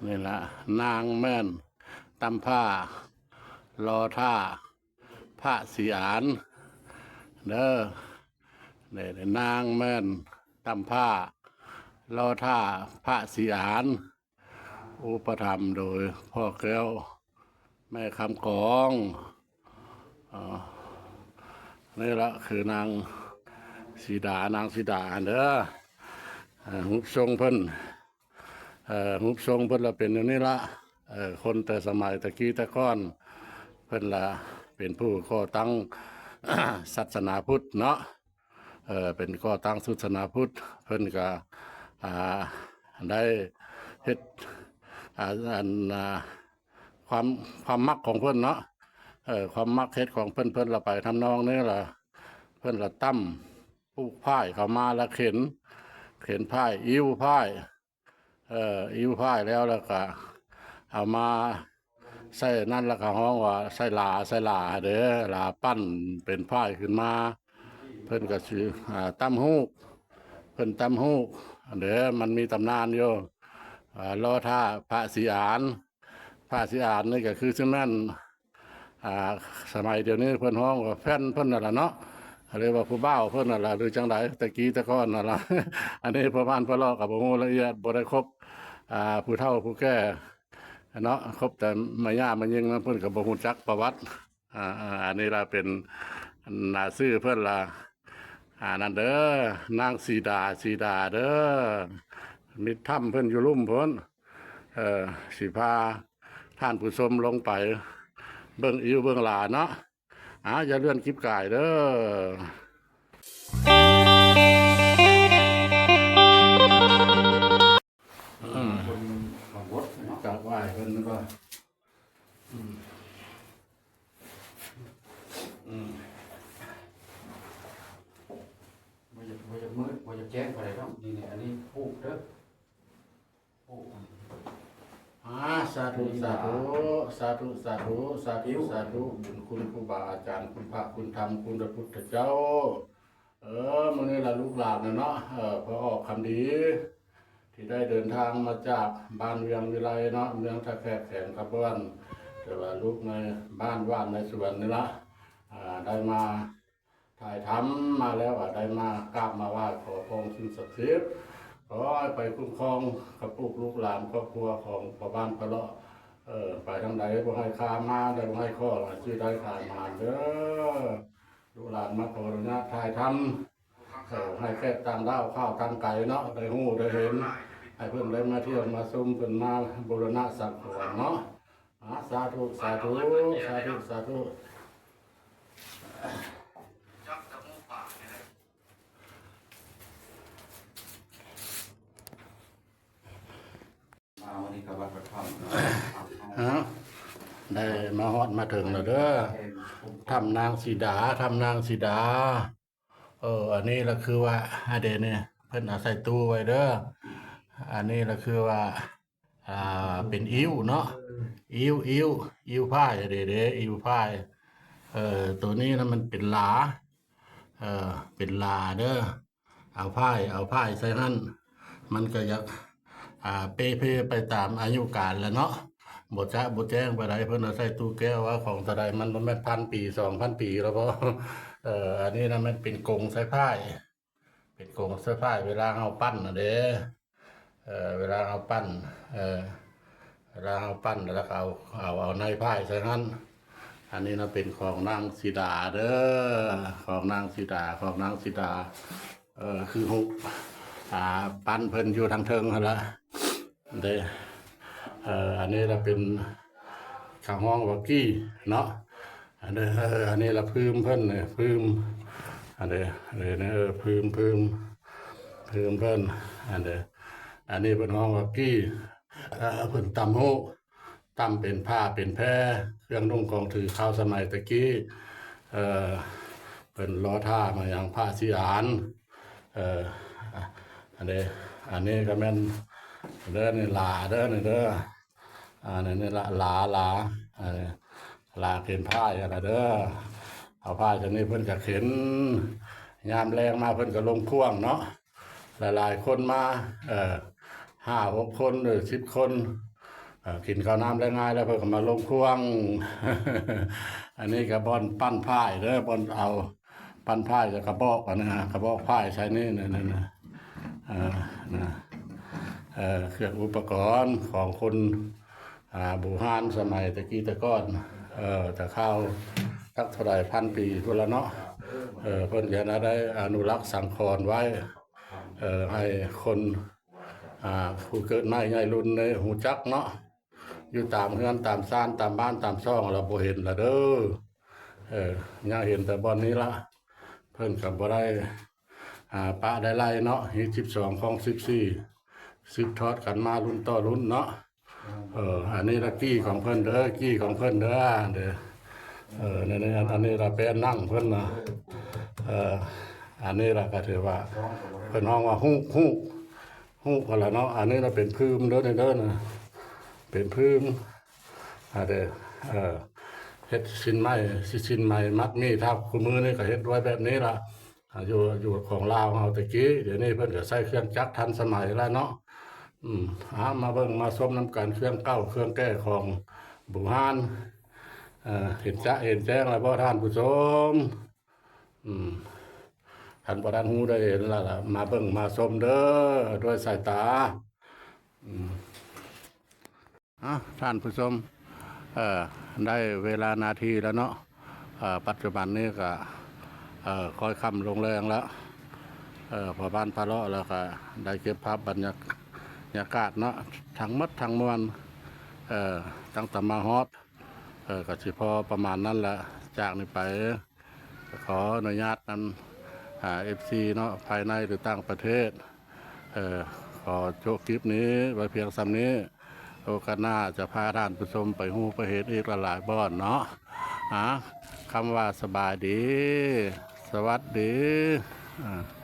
ນີ້ລະ ນາງແມ່ນຕຳພ້າລໍຖ້າພະສີອານເດີ. ນີ້ນາງແມ່ນຕຳພ້າລໍຖ້າພະສີອານ ອຸປະຖຳໂດຍພໍ່ແກ້ວແມ່ຄຳກອງ. ເອີ ນີ້ລະຄືນາງສີດາ ນາງສີດາຫັ້ນເດີ. ເອີ ຮູບຊົງເພິ່ນ ເອີ ຮູບຊົງເພິ່ນລະເປັນແນວນີ້ລະ. ເອີ ຄົນແຕ່ສະໄໝແຕ່ກີ້ແຕ່ກ່ອນ ເພິ່ນລະເປັນຜູ້ກໍ່ຕັ້ງສາສະໜາພຸດເນາະ. ເອີ ເປັນກໍ່ຕັ້ງສາສະໜາພຸດ ເພິ່ນກະ ອ່າ ໄດ້ເຮັດ ອ່າ ອັນ ອ່າ ຄວາມ ຄວາມມັກຂອງເພິ່ນເນາະ. ເອີ ຄວາມມັກເຮັດຂອງເພິ່ນ ເພິ່ນລະໄປທຳນອງນີ້ລະ ເພິ່ນລະຕຳ ປູກຝ້າຍເຂົ້າມາລະເຂັນ ເຂັນຝ້າຍ ອິ້ວຝ້າຍ ເອີ ອິ້ວຝ້າຍແລ້ວ ແລ້ວກະເອົາມາໃສ່ນັ້ນ ແລ້ວກະຮ້ອງວ່າໃສ່ຫຼາ ໃສ່ຫຼາເດີ ຫຼາປັ້ນເປັນຝ້າຍຂຶ້ນມາ. ເພິ່ນກະຊິ ອ່າ ຕຳຮູບ ເພິ່ນຕຳຮູບເດີ ມັນມີຕຳນານຢູ່. ອ່າ ລໍຖ້າພະສີອານ ພະສີອານນີ້ກະຄືຊິແມ່ນ ອ່າ ສະໄໝດຽວນີ້ເພິ່ນຮ້ອງວ່າແຟນເພິ່ນນັ້ນລະເນາະ ຫຼືວ່າຜູ້ບ່າວເພິ່ນນັ້ນລະ ຫຼືຈັ່ງໃດ ແຕ່ກີ້ແຕ່ກ່ອນນັ້ນລະ. ອັນນີ້ພໍ່ບ້ານພໍ່ເລາະກະບໍ່ຮູ້ລະອຽດ ບໍ່ໄດ້ຄົບ ອ່າ ຜູ້ເຖົ້າຜູ້ແກ່ເນາະ ຄົບແຕ່ແມ່ຍ່າແມ່ຍິງນຳ ເພິ່ນກະບໍ່ຮູ້ຈັກປະຫວັດ. ອ່າ ອັນນີ້ລະເປັນ ອັນ ຊື່ເພິ່ນລະ ອັນນັ້ນເດີ ນາງສີດາ ສີດາເດີ ມີຖ້ຳເພິ່ນຢູ່ລຸ່ມພຸ້ນ. ເອີ ຊິພາທ່ານຜູ້ຊົມລົງໄປເບິ່ງອິ້ວເບິ່ງຫຼາເນາະ. ອ່າ ຢ່າເລື່ອນກິບກາຍເດີ. ອືມ ກາບໄຫວ້ເພິ່ນກ່ອນ. ອືມ ອືມ ບໍ່ຢາກ ບໍ່ຢາກມືດ ບໍ່ຢາກແຈ້ງປານໃດດອກ. ນີ້ ນີ້ ອັນນີ້ປູກເດີ. ອາ ສາທຸ ສາທຸ ສາທຸ ສາທຸ ສາທຸ ບຸນຄຸນຄູບາອາຈານ ຄຸນພະຄຸນທຳ ຄຸນພະພຸດທະເຈົ້າ. ເອີ ມື້ນີ້ລະລູກຫຼານນະເນາະ ເອີ ພໍ່ອອກຄຳດີ ທີ່ໄດ້ເດີນທາງມາຈາກບ້ານວຽງວິໄລເນາະ ເມືອງທ່າແຂກ ແຂວງຄຳມ່ວນ ແຕ່ວ່າລູກໃນບ້ານຫວານໃນສວນນີ້ລະ ອ່າ ໄດ້ມາ ຖ່າຍທຳມາແລ້ວ ກໍໄດ້ມາກາບມາໄຫວ້ຂໍພອນສິ່ງສັກສິດ ຂໍໃຫ້ໄປຄຸ້ມຄອງກັບລູກ ລູກຫຼານຄອບຄົວຂອງພໍ່ບ້ານປະເລາະ ເອີ ໄປທາງໃດບໍ່ໃຫ້ຂ້າມາ ໄດ້ບໍ່ໃຫ້ຂໍ ໃຫ້ຊື່ໄດ້ຂາຍໝານເດີ. ລູກຫຼານມາຂໍອະນຸຍາດຖ່າຍທຳ ເອີ ໃຫ້ແຂກຕ່າງດ້າວຂ້າວຕ່າງໄກເນາະ ໄດ້ຮູ້ໄດ້ເຫັນ ໃຫ້ເພິ່ນໄດ້ມາທ່ຽວມາຊົມ ເພິ່ນມາບູລະນະສັງຂອນເນາະ. ອາ ສາທຸ ສາທຸ ສາທຸ ສາທຸ. ມາວັນນີ້ກໍວັດປະທຳ ເອົ້າ ໄດ້ມາຮອດມາເຖິງແລ້ວເດີ ຖ້ຳນາງສີດາ ຖ້ຳນາງສີດາ. ເອີ ອັນນີ້ລະຄືວ່າ ອັນເດນີ້ ເພິ່ນເອົາໃສ່ຕູ້ໄວ້ເດີ ອັນນີ້ລະຄືວ່າ ອ່າ ເປັນອິ້ວເນາະ ອິ້ວ ອິ້ວ ອິ້ວຝ້າຍ ເດ ເດ ອິ້ວຝ້າຍ. ເອີ ໂຕນີ້ນະມັນເປັນຫຼາ ເອີ ເປັນຫຼາເດີ ເອົາຝ້າຍ ເອົາຝ້າຍໃສ່ຫັ້ນ ມັນກະຢາກ ອ່າ ເປ່ເພໄປຕາມອາຍຸການແຫຼະເນາະ ບໍ່ຈະບໍ່ແຈ້ງປານໃດ. ເພິ່ນເອົາໃສ່ຕູ້ແກ້ວວ່າຂອງເທົ່າໃດ ມັນບໍ່ແມ່ນພັນປີ ສອງພັນປີແລ້ວບໍ. ເອີ ອັນນີ້ນະແມ່ນເປັນກົງໃສ່ຝ້າຍ ເປັນກົງໃສ່ຝ້າຍ ເວລາເຮົາປັ້ນນະເດ້ ເອີ ເວລາເຮົາປັ້ນ ເອີ ເວລາເຮົາປັ້ນແລ້ວກໍເອົາ ເອົາ ເອົາໃນຝ້າຍໃສ່ຫັ້ນ. ອັນນີ້ນະເປັນຂອງນາງສີດາເດີ ຂອງນາງສີດາ ຂອງນາງສີດາ ເອີ ຄືຮູບ ອ່າ ປັ້ນເພິ່ນຢູ່ທາງເທິງຫັ້ນລະເດ້. ເອີ ອັນນີ້ລະເປັນ ເຂົາຮ້ອງວ່າກີ້ເນາະ ອັນນີ້ ເອີ ອັນນີ້ລະຟືມເພິ່ນ ຟືມ ອັນນີ້ ເອີ ຟືມ ຟືມ ຟືມເພິ່ນ ອັນນີ້ ອັນນີ້ເພິ່ນຮ້ອງວ່າກີ້ ເອີ ເພິ່ນຕຳຮູບ ຕຳເປັນຜ້າເປັນແພ ເຄື່ອງນຸ່ງຂອງຖື ຄາວສະໄໝແຕ່ກີ້ ເອີ ເພິ່ນລໍຖ້າມາຫຍັງ ພະສີອານ ເອີ ອັນນີ້ ອັນນີ້ກໍແມ່ນເດີ ນີ້ຫຼາເດີ ນີ້ເດີ ອັນນີ້ລະ ຫຼາ ຫຼາ ອັນນີ້ຫຼາເຂັນຝ້າຍຫັ້ນລະເດີ ເອົາຝ້າຍຈາກນີ້ເພິ່ນກໍເຂັນ ຍາມແລງມາເພິ່ນກໍລົງພ່ວງເນາະ ຫຼາຍໆຄົນມາ ເອີ ຫ້າຫົກຄົນ ຫຼື ສິບຄົນ ເອີ ກິນເຂົ້ານ້ຳແລ້ວງ່າຍແລ້ວ ເພິ່ນກໍມາລົງຄວງ. ອັນນີ້ກໍບ່ອນປັ້ນພາຍເດີ ບ່ອນເອົາ ປັ້ນພາຍ ແລ້ວກະບອກ ອັນນັ້ນນະ ກະບອກພາຍໃສ່ນີ້ ນັ້ນນະ ເອີ ນະ ເອີ ເຄື່ອງອຸປະກອນຂອງຄົນ ອ່າ ບູຮານສະໄໝແຕ່ກີ້ແຕ່ກ່ອນ ເອີ ແຕ່ຄາວຈັກເທົ່າໃດພັນປີພຸ້ນລະເນາະ ເອີ ເພິ່ນກໍໄດ້ອະນຸລັກສັງຂອນໄວ້ ເອີ ໃຫ້ຄົນ ອ່າ ຜູ້ເກີດໃໝ່ໃຫຍ່ລຸ້ນໄດ້ຮູ້ຈັກເນາະ ຢູ່ຕາມເຮືອນຕາມຊານ ຕາມບ້ານຕາມຊ່ອງລະບໍ່ເຫັນລະເດີ ເອີ ຍັງເຫັນແຕ່ບ່ອນນີ້ລະ ເພິ່ນກໍບໍ່ໄດ້ ອ່າ ປະໄດ້ໄລ່ເນາະ ຮີດສິບສອງຄອງສິບສີ່ ສືບທອດກັນມາລຸ້ນຕໍ່ລຸ້ນເນາະ. ເອີ ອັນນີ້ລະກີ້ຂອງເພິ່ນເດີ ກີ້ຂອງເພິ່ນເດີ ເດີ ເອີ ນີ້ ອັນນີ້ລະແປ້ນນັ່ງເພິ່ນນະ ເອີ ອັນນີ້ລະກໍຖືວ່າ ເພິ່ນຮ້ອງວ່າ ຮູບ ຮູບ ຮູບຫັ້ນລະເນາະ ອັນນີ້ລະເປັນຜືມເດີ ນີ້ເດີ ເປັນຜືມ ອາ ເດີ ເອີ ເຮັດສິ້ນໄໝ ຊິສິ້ນໄໝມັດໝີ້ ຖ້າຄູ່ມື້ນີ້ກໍເຮັດໄວ້ແບບນີ້ລະ ອາ ຢູ່ ຢູ່ຂອງລາວເຮົາແຕ່ກີ້ ດຽວນີ້ເພິ່ນກໍໃຊ້ເຄື່ອງຈັກທັນສະໄໝລະເນາະ ອືມ ອາ ມາເບິ່ງມາຊົມນຳກັນ ເຄື່ອງເກົ່າເຄື່ອງແກ່ຂອງບູຮານ ເອີ ເຫັນຈະເຫັນແຈ້ງລະບໍ່ທ່ານຜູ້ຊົມ? ອືມ ຄັນບໍ່ທັນຮູ້ໄດ້ເຫັນລະ ລະມາເບິ່ງມາຊົມເດີ ດ້ວຍສາຍຕາ ອືມ ອາ ທ່ານຜູ້ຊົມ ເອີ ໄດ້ເວລານາທີແລ້ວເນາະ ເອີ ປັດຈຸບັນນີ້ກະ ເອີ ຄ່ອຍຄ່ຳລົງແລງແລ້ວ ເອີ ພໍ່ບ້ານພາເລາະ ແລ້ວກະໄດ້ເກັບພາບບັນຍາ ຍາກາດເນາະ ທັງໝົດທັງມວນ ເອີ ຕັ້ງແຕ່ມາຮອດ ເອີ ກະຊິພໍປະມານນັ້ນແຫຼະ ຈາກນີ້ໄປ ຂໍອະນຸຍາດນຳ ອາ ເອັຟຊີເນາະ ພາຍໃນ ຫຼື ຕ່າງປະເທດ ເອີ ຂໍໂຈະຄລິບນີ້ໄວ້ພຽງສ່ຳນີ້ ໂອກາດໜ້າຈະພາທ່ານຜູ້ຊົມໄປຮູ້ໄປເຫັນອີກຫຼາຍໆບ່ອນເນາະ ອາ ຄຳວ່າສະບາຍດີ ສະຫວັດດີ ອາ.